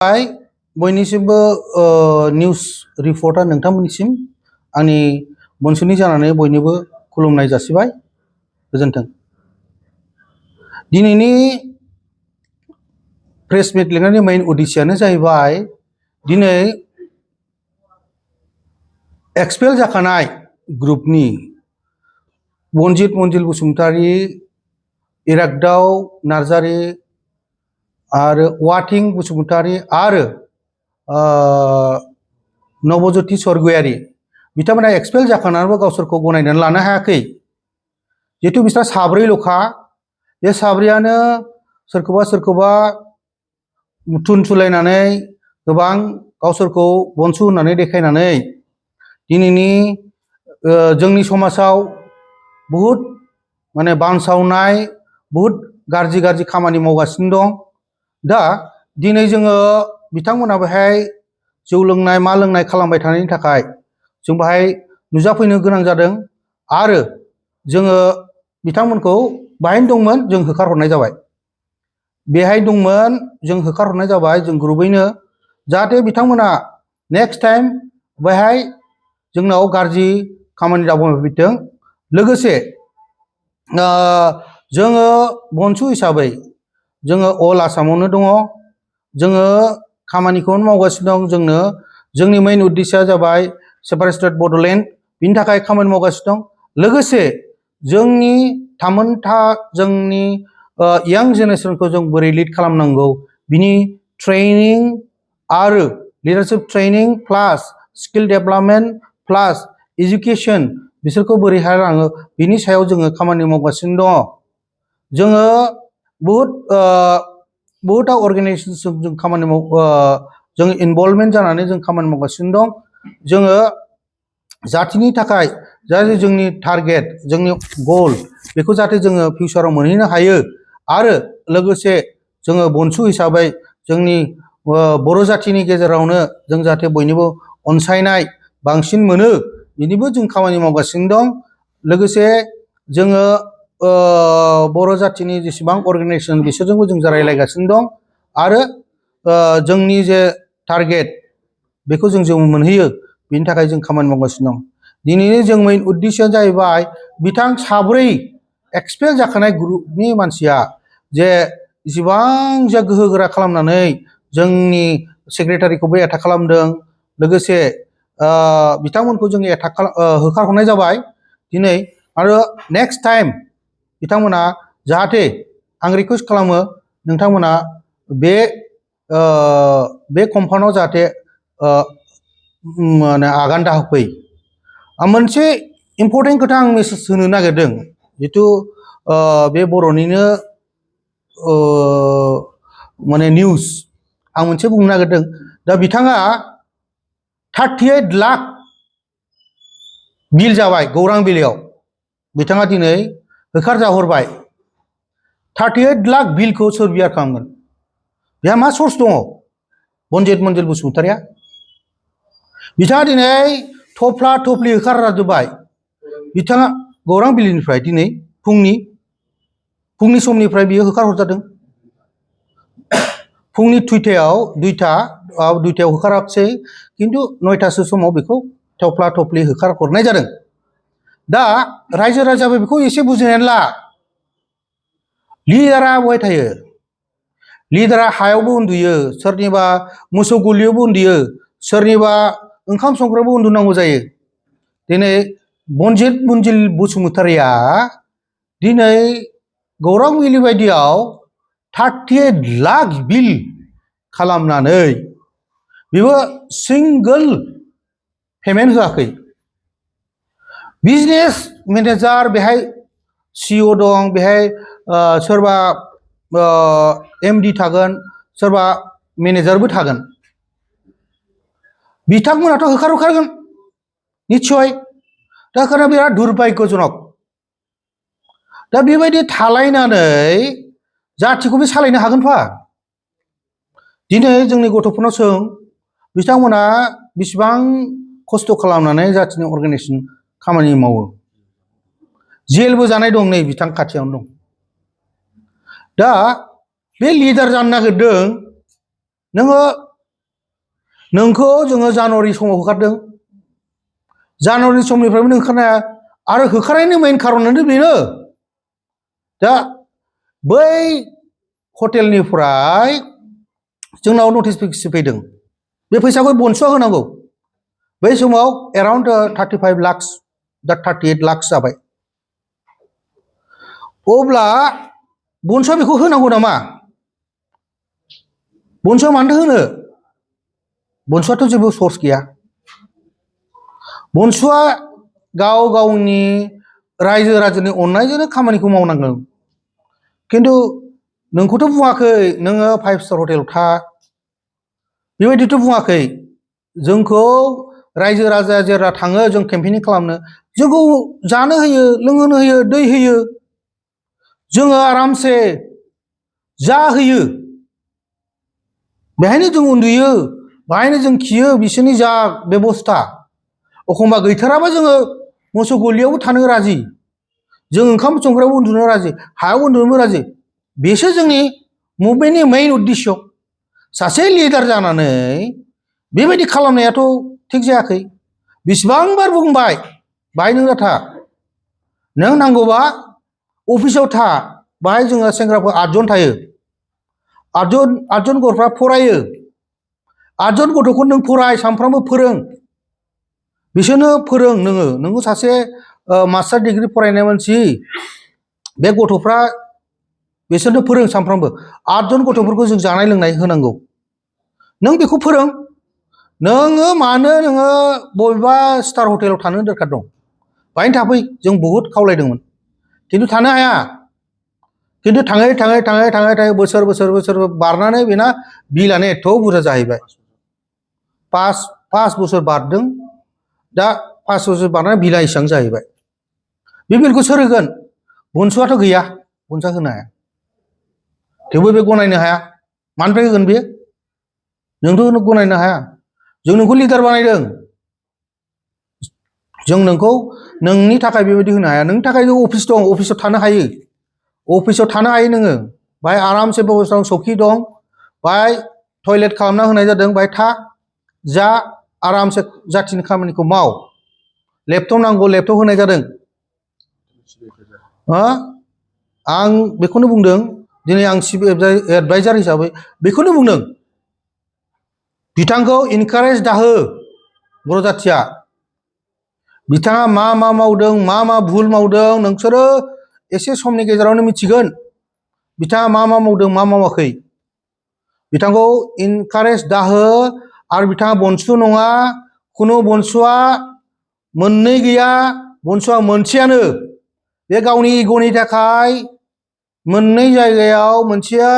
बयनिसिमबो news रिपर्टा नोंथांमोननिसिम आंनि बनसुनि जानानै बयनोबो खुलुमनाय जासिबाय। गोजोन्थों। दिनैनि प्रेस मिट लिंनायनि मेइन उद्देश्यआनो जाहैबाय दिनै एक्सपेल जाखानाय ग्रुपनि बनजित मन्जिल बसुमतारी, इराग्दाव नार्जारी आरो वाथिं बसुमतारी आरो नबज्योति स्वर्गयारी बिथांमोना एक्सपेल जाखानानैबो गावसोरखौ गनायनानै लानो हायाखै। जिहेतु बिस्रा साब्रैल'खा, बे साब्रैयानो सोरखौबा थुन सुलायनानै गोबां गावसोरखौ बनसु होननानै देखायनानै दिनैनि जोंनि समाजाव बहुद माने बानसावनाय, बहुद गाज्रि खामानि मावगासिनो दं। दा दिनै जोङो बिथांमोना बेहाय जौ लोंनाय मा लोंनाय खालामबाय थानायनि थाखाय जों बेहाय नुजाफैनो गोनां जादों आरो जोङो बिथांमोनखौ बाहायनो दंमोन, जों होखारहरनाय जाबाय। बेहाय दंमोन, जों होखारहरनाय जाबाय जों ग्रुपैनो, जाहाथे बिथांमोना नेक्स्ट टाइम बेहाय जोंनाव गाज्रि खामानि दावबायफैथों। लोगोसे जोङो बनसु हिसाबै जोङो अल आसामावनो दङ, जोङो खामानिखौनो मावगासिनो दं। जोंनि मेइन उद्देश्यआ जाबाय सेपारेटेड बड'लेण्ड, बिनि थाखाय खामानि मावगासिनो दं। लोगोसे जोंनि थामोनथा जोंनि यां जेनेरेसनखौ जों बोरै लिड खालामनांगौ बिनि ट्रेनिं आरो लिडारशिप ट्रेनिं प्लास स्किल डेभेलपमेन्ट प्लास एजुकेसन बिसोरखौ बोरैहाय लाङो बिनि सायाव जोङो खामानि मावगासिनो दङ। जोङो बहुदथा अर्गानाइजेसनजों जों खामानि जों इनभल्भमेन्ट जानानै जों खामानि मावगासिनो दं। जोङो जातिनि थाखाय जाहाथे जोंनि टारगेट, जोंनि गल बेखौ जाहाथे जोङो फिउचाराव मोनहैनो हायो आरो लोगोसे जोङो बनसु हिसाबै जोंनि बर' जातिनि गेजेरावनो जों जाहाथे बयनिबो अनसायनाय बांसिन मोनो बिनिबो जों खामानि मावगासिनो दं। लोगोसे जोङो बर' जातिनि जेसेबां अर्गानाइजेसन बिसोरजोंबो जों रायज्लायगासिनो दं आरो जोंनि जे टारगेट बेखौ जों मोनहैयो बिनि थाखाय जों खामानि मावगासिनो दं। दिनैनि जों मेइन उद्देश्यआ जाहैबाय बिथां साब्रै एक्सपेल जाखानाय ग्रुपनि मानसिया जे इसिबां जे गोहोगोरा खालामनानै जोंनि सेक्रेटारिखौबो एटाक खालामदों, लोगोसे बिथांमोनखौ जों होखारहरनाय जाबाय दिनै। आरो नेक्स्ट टाइम बिथांमोना जाहाथे आं रिकुवेस्ट खालामो नोंथांमोना बे कम्पाउन्डआव जाहाथे माने आगान दाहोफै। मोनसे इम्परटेन्ट खोथा आं मेसेज होनो नागिरदों, जिथु बे बर'निनो माने निउस आं मोनसे बुंनो नागिरदों। दा बिथाङा 38 लाख बिल जाबाय गौरां बिलायाव, बिथाङा दिनै होखारजाहरबाय। 38 लाख बिलखौ सोर बियार खालामगोन? बेहा मा सर्स दङ? बनजित मन्जिल बसुमतारिया बिथाङा दिनै थफ्ला थफ्लि होखारजाजोब्बाय। बिथाङा गौरां बिलनिफ्राय दिनै फुंनि समनिफ्राय बियो होखारहरजादों। फुंनि दुइथायाव होखाराखिसै, खिन्थु 9टासो समाव बेखौ थफ्ला थफ्लि होखारहरनाय जादों। दा रायजो राजाबो बेखौ एसे बुजिनानै ला। लिडारा बहाय थायो? लिडारा हायावबो उन्दुयो, सोरनिबा मोसौ गलियावबो उन्दुयो, सोरनिबा ओंखाम संग्रायावबो उन्दुनांगौ जायो। दिनै बनजित मन्जिल बसुमतारिया दिनै गौरां बिल बायदियाव 38 लाख बिल खालामनानै बेबो सिंगोल पेमेन्ट होआखै। बिजनेस मेनेजार बेहाय सिइअ दं, बेहाय सोरबा एमडि थागोन, सोरबा मेनेजारबो थागोन। बिथांमोनाथ' होखारगोन निस्सय। दा ओंखायनो बिराद दुर्भाग्यजनक। दा बेबायदि थालायनानै जाथिखौबो सालायनो हागोनफा? दिनै जोंनि गथ'फोरनाव सों, बिथांमोना बेसेबां खस्थ' खालामनानै जातिनि अर्गानाइजेसन खामानि मावो। जेलबो जानाय दं, नै बिथां खाथियावनो दं। दा बे लिडार जानो नागिरदों, नोङो नोंखौ जोङो जानुवारि समाव होखारदों जानुवारि समनिफ्रायबो नों होखारनाया आरो होखारनायनि मेइन खारनानो बेनो दा बै हटेलनिफ्राय जोंनाव नटिस फैदों बे फैसाखौ BoNSUआ होनांगौ बै समाव एराउन्ड 35 लाख दा 38 लाख जाबाय अब्ला BoNSUआ बेखौ होनांगौ नामा BoNSUआ मानोथो होनो BoNSUआथ' जेबो सर्स गैया BoNSUआ गाव गावनि रायजो राजानि अननायजोंनो खामानिखौ मावनांगौ खिन्थु नोंखौथ' बुङाखै नोङो 5 स्टार हटेलाव था बेबायदिथ' बुङाखै जोंखौ रायजो राजाया जेब्ला थाङो जों केम्पेनिं खालामनो जोंखौ जानो होयो लोंहोनो होयो दै होयो जोङो आरामसे जाहोयो बेहायनो जों उन्दुयो बेहायनो जों खियो बिसोरनि जा बेबस्था एखमबा गैथाराबा जोङो मोसौ गलियावबो थानो राजि जों ओंखाम संग्रायाव उन्दुनो राजि हायाव उन्दुनोबो राजि बेसो जोंनि मुभमेन्टनि मेइन उद्देश्य सासे लिडार जानानै बेबायदि खालामनायाथ' थिग जायाखै बेसेबांबार बुंबाय बाहाय नों था नों नांगौबा अफिसाव था बाहाय जोङो सेंग्राफोर 8 जन थायो 8 जन गथ'फ्रा फरायो 8 जन गथ'खौ नों फराय सानफ्रामबो फोरों बिसोरनो फोरों नोङो सासे मास्टार डिग्री फरायनाय मानसि बे गथ'फ्रा बिसोरनो फोरों सानफ्रामबो 8 जन गथ'फोरखौ जों जानाय लोंनाय होनांगौ नों बेखौ फोरों नोङो मानो नोङो बबेबा स्टार हटेलाव थानो दरखार दं बाहायनो थाफै जों बहुद खावलायदोंमोन खिन्थु थानो हाया खिन्थु थाङै बोसोर बारनानै बेना बिलानो एथ' बुरजा जाहैबाय 5 बोसोर बारदों दा 5 बोसोर बारनानै बिला इसेबां जाहैबाय बे बिलखौ सोर होगोन BoNSUआथ' गैया BoNSUआ होनो हाया थेवबो बे गनायनो हाया मानिफ्राय होगोन बेयो नोंथ' गनायनो हाया जों नोंखौ लिडार बानायदों जों नोंखौ नोंनि थाखाय बेबायदि होनो हाया नोंनि थाखाय अफिस दं अफिसाव थानो हायो नोङो बाहाय आरामसे बेबस्था दं सौखि दं बाहाय टयलेट खालामना होनाय जादों बाहाय था जा आरामसे जाथिनि खामानिखौ माव लेपटप नांगौ लेपटप होनाय जादों आं बेखौनो बुंदों दिनै आं चिफ एडभाइजार हिसाबै बेखौनो बुंदों बिथांखौ इनकारेज दाहो बर' जाथिया बिथाङा मा मावदों मा भुल मावदों नोंसोरो एसे समनि गेजेरावनो मिथिगोन बिथाङा मा मावदों मा मावाखै बिथांखौ इनकारेज दाहो आरो बिथाङा BoNSU नङा खुनु BoNSUआ मोननै गैया BoNSUआ मोनसेयानो बे गावनि इग'नि थाखाय मोननै जायगायाव मोनसेया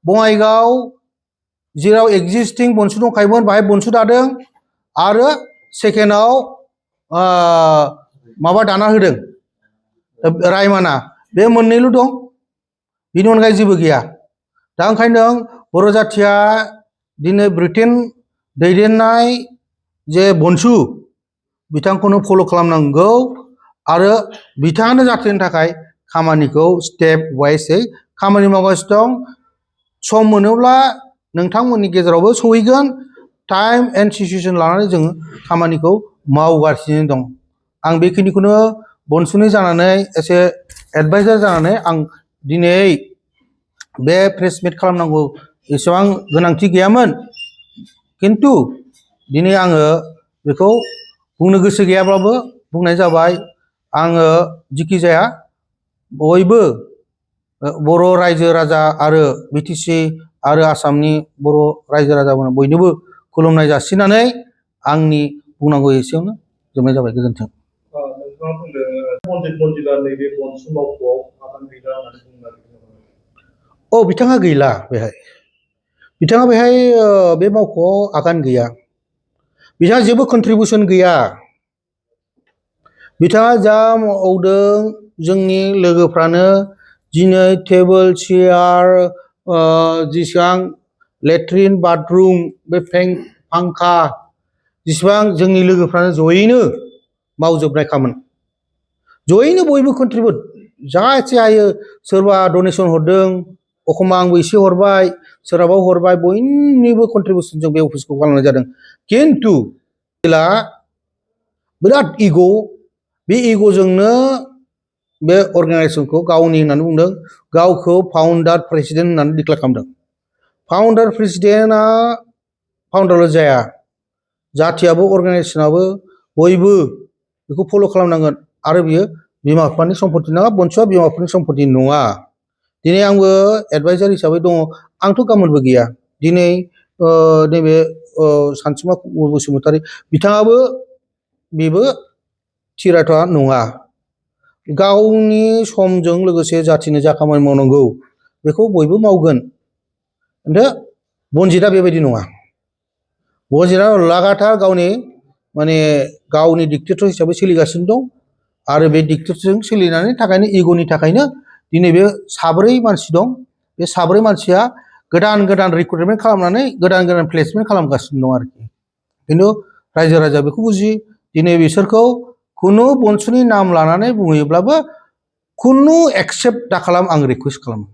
बङाइगाव जेराव एक्जिस्टिं BoNSU दंखायोमोन बाहाय BoNSU दादों आरो सेकेन्डआव माबा दाना होदों रायमाना बे मोननैल' दं बेनि अनगायै जेबो गैया दा ओंखायनो बर' जाथिया दिनै ब्रिटेन दैदेननाय जे BoNSU बिथांखौनो फल' खालामनांगौ आरो बिथाङानो जाथिनि थाखाय खामानिखौ स्टेप वाइसै खामानि मावगासिनो दं सम मोनोब्ला नोंथांमोननि गेजेरावबो सहैगोन टाइम एन्ड सिचुएसन लानानै जोङो खामानिखौ मावगासिनो दं आं बेखिनिखौनो BoNSUनि जानानै एसे एडभाइजार जानानै आं दिनै बे प्रेस मिट खालामनांगौ एसेबां गोनांथि गैयामोन खिन्थु दिनै आङो बेखौ बुंनो गोसो गैयाब्लाबो बुंनाय जाबाय आङो जिखि जाया बयबो बर' रायजो राजा आरो बिटिसि आरो आसामनि बर' रायजो राजाफोरनो बयनोबो खुलुमनाय जासिनानै आंनि बुंनांगौ एसेयावनो जोबनाय जाबाय गोजोन्थों नोंथाङा बुंदों मन्दिरा नैबे BoNSU मावख'आव आगान गैला होननानै बुंदों बिथाङा गैला बेहाय बिथाङा बेहाय बे मावख'आव आगान गैया बिथाङा जेबो कन्ट्रिबिउसन गैया बिथाङा जा मावदों जोंनि लोगोफ्रानो दिनै टेबोल चेयार जेसेबां लेट्रिन बाथरुम बे फांखा जेसेबां जोंनि लोगोफ्रानो जयैनो मावजोबनायखामोन जयैनो बयबो कन्ट्रिबिउट जा एसे हायो सोरबा डनेसन हरदों एखमबा आंबो एसे हरबाय सोरहाबा हरबाय बयनिबो कन्ट्रिबिउसन जों बे अफिसखौ खालामनाय जादों खिन्थु बिराद इग' बे इग'जोंनो बे अर्गानाइजेसनखौ गावनि होननानै बुंदों गावखौ फाउन्डार प्रेसिडेन्ट होननानै डिक्लेयार खालामदों फाउन्डार प्रेसिडेन्टआ फाउन्डारल' जाया जाथियाबो अर्गानाइजेसनाबो बयबो बेखौ फल' खालामनांगोन आरो बियो बिमा बिफानि सम्पति नङा BoNSUआ बिमा बिफानि सम्पति नङा दिनै आंबो एडभाइजार हिसाबै दङ आंथ' गाबोनबो गैया दिनै नैबे सानसुमा बसुमतारी बिथाङाबो बेबो थिराथा नङा गावनि समजों लोगोसे जाथिनो जा खामानि मावनांगौ बेखौ बयबो मावगोन खिन्थु बनजितआ बेबायदि नङा बनजितआ लागातार गावनि माने गावनि डिक्टेटर हिसाबै सोलिगासिनो दं आरो बे डिक्टेटरजों सोलिनायनि थाखायनो इग'नि थाखायनो दिनै बे साब्रै मानसि दं बे साब्रै मानसिया गोदान गोदान रिक्रुटमेन्ट खालामनानै गोदान गोदान प्लेसमेन्ट खालामगासिनो दं आरोखि खिन्थु रायजो राजा बेखौ बुजियो दिनै बिसोरखौ खुनु BoNSUनि नाम लानानै बुङोब्लाबो खुनु एक्सेप्ट दा खालाम आं रिकुवेस्ट खालामो